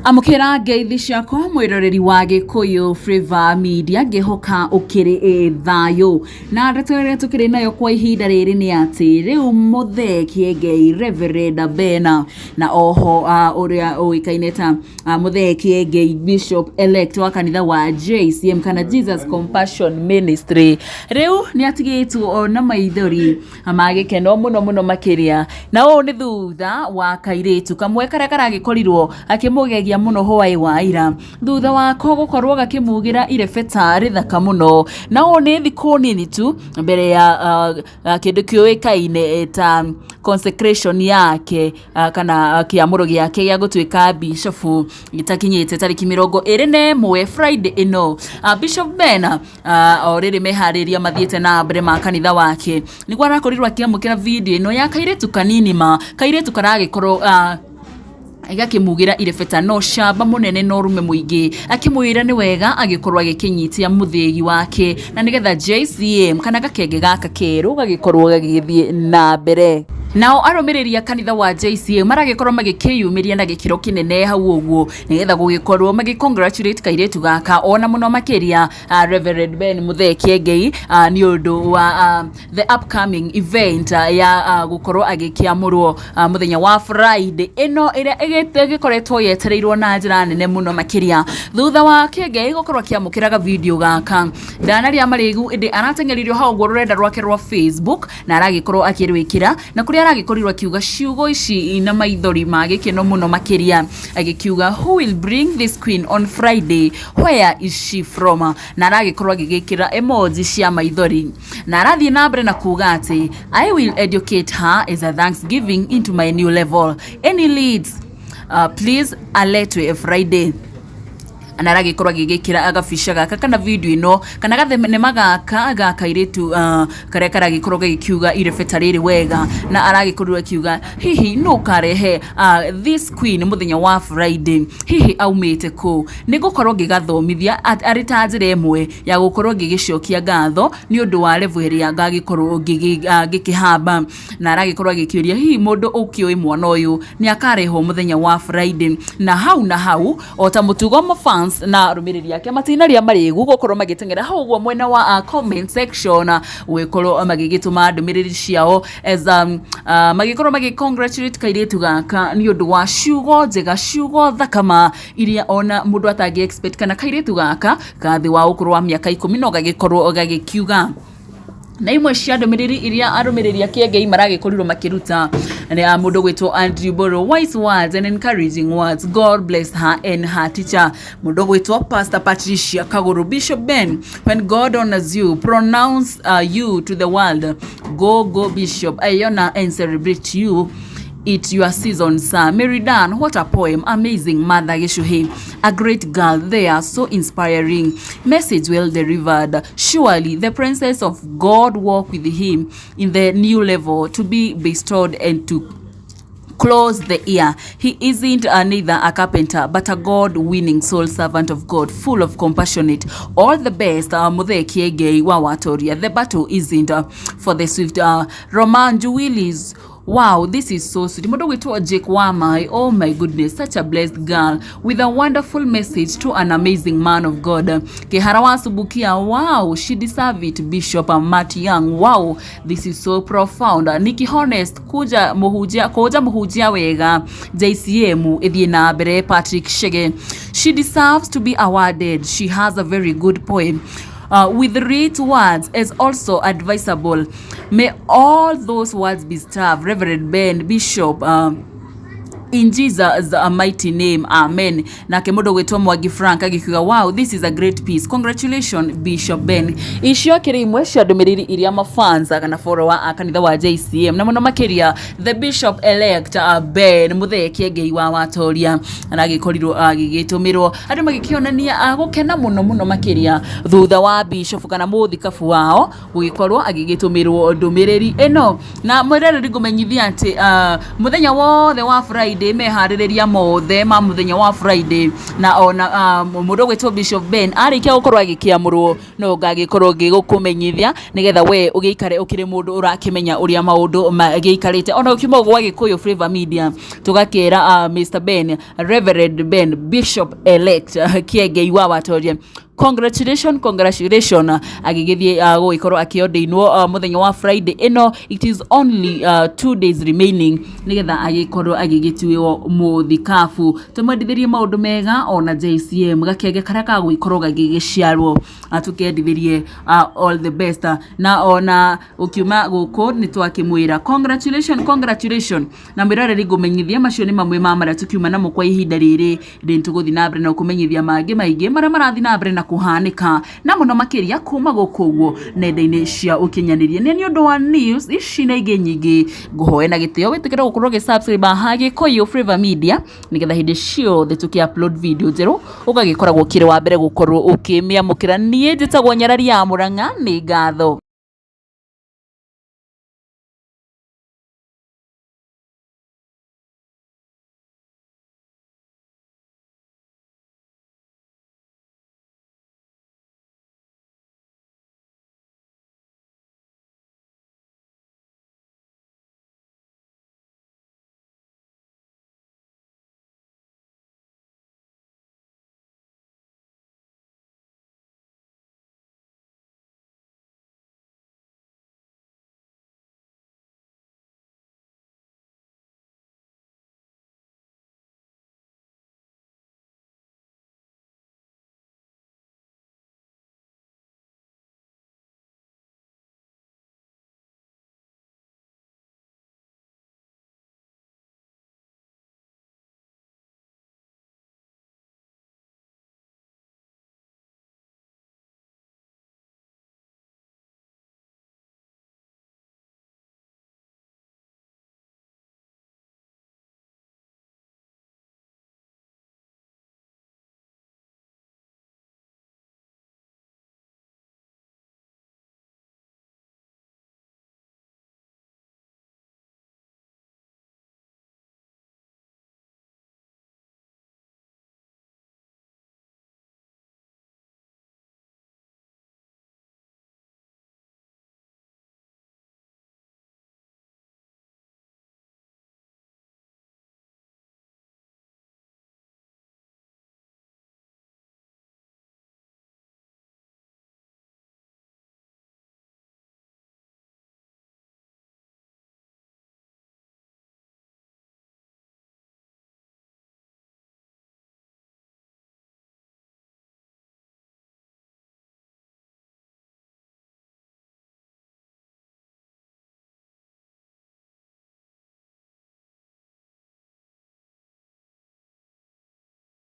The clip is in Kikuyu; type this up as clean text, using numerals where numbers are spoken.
Amũkĩra ngeithi ciakwa mwĩroreri wa Gĩkũyũ Flavour Media, ngĩhoka ũkĩrĩ thayũ. Na ndeto ĩrĩa tũkĩrĩ nayo kwa ihinda rĩrĩ nĩ atĩ rĩu Mũthee Kĩengei Reverend Bena na oho ũrĩa ũĩkaine ta Mũthee Kĩengei Bishop Elect wa kanitha wa JCM kana Jesus Compassion Ministry, rĩu nĩ atigĩtwo na maithori ma gĩkeno mũno mũno makĩria. Na ũũ nĩ thutha wa kairĩtu kamwe karĩa karagĩkorirwo gakĩmũgegia mũno hwaĩ wa ira, thutha wako gũkorwo gakĩmugĩra irebeta rĩthaka mũno. Na ũũ nĩ thikũ nini tu mbere ya kĩndũ kĩũĩkaine ta consecration yake kana kĩamũro gĩake gĩa gũtuĩka bishofu gĩtakinyĩte tarĩki 21 Friday ĩno. Bishop Ben o rĩrĩ meharĩria mathiĩte na mbere ma kanitha wake, nĩguo arakorirwo akĩamũkĩra video ĩno ya kairĩtu kanini, ma kairĩtu karagĩkorwo gakĩmugĩra irebeta no camba mũnene na ũrume mũingĩ, akĩmwĩra nĩ wega agĩkorwo agĩkĩnyitia mũthĩgi wake na nĩgetha JCM kana gakenge gaka kerũ gagĩkorwo gagĩthiĩ na mbere. Nao arũmĩrĩri a kanitha wa JCM maragĩkorwo magĩkĩyumĩria na gĩkĩro kĩnene hau ũguo nĩgetha gũgĩkorwo magĩ congratulate kairĩtu gaka, ona mũno makĩria Reverend Ben Mũthee Kĩengei nĩ ũndũ wa the upcoming event ya gũkorwo agĩkĩamũrwo mũthenya wa Friday ĩno ĩrĩa ĩgĩkoretwo yetereirwo na njĩra nene mũno makĩria. Thutha wa Kĩengei gũkorwo akĩamũkĩra video gaka, ndanaria marĩgu, ĩndĩ arateng'eririo hau ũguo rũrenda rwake rwa Facebook na aragĩkorwo akĩrwĩkĩra, na kũrĩa aragĩkorirwo akiuga ciugo ici na maithori ma gĩkeno mũno makĩria, agĩkiuga, "Who will bring this queen on Friday? Where is she from?" Na aragĩkorwo agĩgĩkĩra emoji cia maithori, na arathiĩ na mbere na kuga atĩ, "I will educate her as a thanksgiving into my new level. Any leads, please aletwe Friday." Na aragĩkorwo agĩgĩkĩra gabica gaka kana video ĩno kana gathenema gaka ga kairĩtu karĩa karagĩkorwo gagĩkiuga irebeta rĩrĩ wega, na aragĩkorirwo akiuga hihi nũ karehe this queen mũthenya wa Friday, hihi aumĩte kũ? Nĩ ngũkorwo ngĩgathomithia arĩ ta njĩra ĩmwe ya gũkorwo ngĩgĩcokia ngatho nĩ ũndũ wa level ĩrĩa ngagĩkorwo ngĩkĩhamba. Na aragĩkorwo agĩkĩũria hihi mũndũ ũkĩũĩ mwana ũyũ nĩ akarehwo mũthenya wa Friday. Na hau na hau, o ta mũtugo, mafans na arũmĩrĩri ake matinaria marĩgu gũkorwo magĩteng'era hau ũguo mwena wa comment section, gũgĩkorwo magĩgĩtũma ndũmĩrĩri ciao as magĩkorwo magĩ congratulate kairĩtu gaka nĩ ũndũ wa ciugo njega, ciugo thakama iria ona mũndũ atangĩ expect kana kairĩtu gaka kathĩ wa ũkũrũ wa mĩaka 10 no gagĩkorwo gagĩkiuga. Na imwe cia ndũmĩrĩri iria arũmĩrĩri a Kĩengei maragĩkorirwo makĩruta nĩ a mũndũ gwĩtwo Andrew Boro, "Wise words and encouraging words. God bless her and her teacher." Mũndũ gwĩtwo Pastor Patricia Kaguru, "Bishop Ben, when God honors you, pronounce you to the world. Go, go, Bishop. I honor and celebrate you. It's your season, sir." Mary Dan, "What a poem. Amazing." Mother Gishuhi, "A great girl. They are so inspiring. Message well delivered. Surely the presence of God walk with him in the new level to be bestowed and to close the ear. He isn't neither a carpenter, but a God-winning soul servant of God, full of compassionate. All the best, Muthee Kiengei wa Watoria. The battle isn't for the swift." Roman Willis, "Wow, this is so sweet." Mũndũ gwĩtwo Jake Wamai, "Oh my goodness, such a blessed girl with a wonderful message to an amazing man of God." Kihara wa Subukia, "Wow, she deserve it." Bishop Matt Young, "Wow, this is so profound." Nikki Honest, "Kuja muhunjia, kuja muhunjia wega, JCM ĩthiĩ na mbere." Patrick Shege, "She deserves to be awarded. She has a very good poem with rich words is also advisable. May all those words be served. Reverend Ben Bishop, in Jesus' mighty name, amen." Nake mũndũ gwĩtwo Mwangi Frank agĩkiuga, "Wow, this is a great piece. Congratulations, Bishop Ben." Icio akĩrĩ imwe cia ndũmĩrĩri iria mafans kana follower a kanitha wa JCM na mũno makĩria the bishop elect Ben Mũthee Kĩengei wa Watoria aragĩkorirwo agĩgĩtũmĩrwo, andũ magĩkĩonania gũkena mũno mũno makĩria thutha wa bishop kana mũthikabu wao gũgĩkorwo agĩgĩtũmĩrwo ndũmĩrĩri ĩno. Na mwĩroreri, ngũmenyithia atĩ mũthenya wothe wa Friday Friday, meharĩrĩria mothe ma mũthenya wa Friday, na ona mũndũ ũgwĩtwo Bishop Ben arĩkia gũkorwo agĩkĩamũrwo, no ngagĩkorwo ngĩgũkũmenyithia nĩgetha we ũgĩikare ũkĩrĩ mũndũ ũrakĩmenya ũrĩa maũndũ magĩikarĩte. Ona ũkiuma gwa Gĩkũyũ Flavour Media, tũgakĩra Mr Ben, Reverend Ben, Bishop elect Kĩengei wa Watoria, congratulation, congratulation, agĩgĩthiĩ gũgĩkorwo akĩordainwo mũthenya wa Friday ĩno. It is only 2 days remaining nĩgetha agĩkorwo agĩgĩtuĩrwo mũthikabu. Tũmwendithĩrie maũndũ mega, ona JCM gakenge karĩa kagũgĩkorwo gagĩgĩciarwo, tũkendithĩrie all the best. Na ona ũkiuma gũkũ nĩ twakĩmwĩra congratulation, congratulation. Na mwĩroreri, ngũmenyithia macio nĩ mamwe ma marĩa tũkiuma namo kwa ihinda rĩrĩ. Rĩ tũgũthiĩ na mbere na kũmenyithia mangĩ maingĩ marĩa marathiĩ na mbere na kũhanĩka, na mũno makĩria kuma gũkũ ũguo nenda-inĩ cia ũkinyanĩria. Nĩ ũndũ wa news ici na ingĩ nyingĩ, ngũhoe na gĩtĩo wĩtĩkĩre gũkorwo ũgĩ-subscribe ha Gĩkũyũ Flavour Media, nĩgetha hĩndĩ ciothe tũkĩ upload video njerũ ũgagĩkoragwo ũkĩrĩ wa mbere gũkorwo ũkĩmĩamũkĩra. Niĩ njĩtagwo Nyarari ya Mũrang'a. Nĩ ngatho.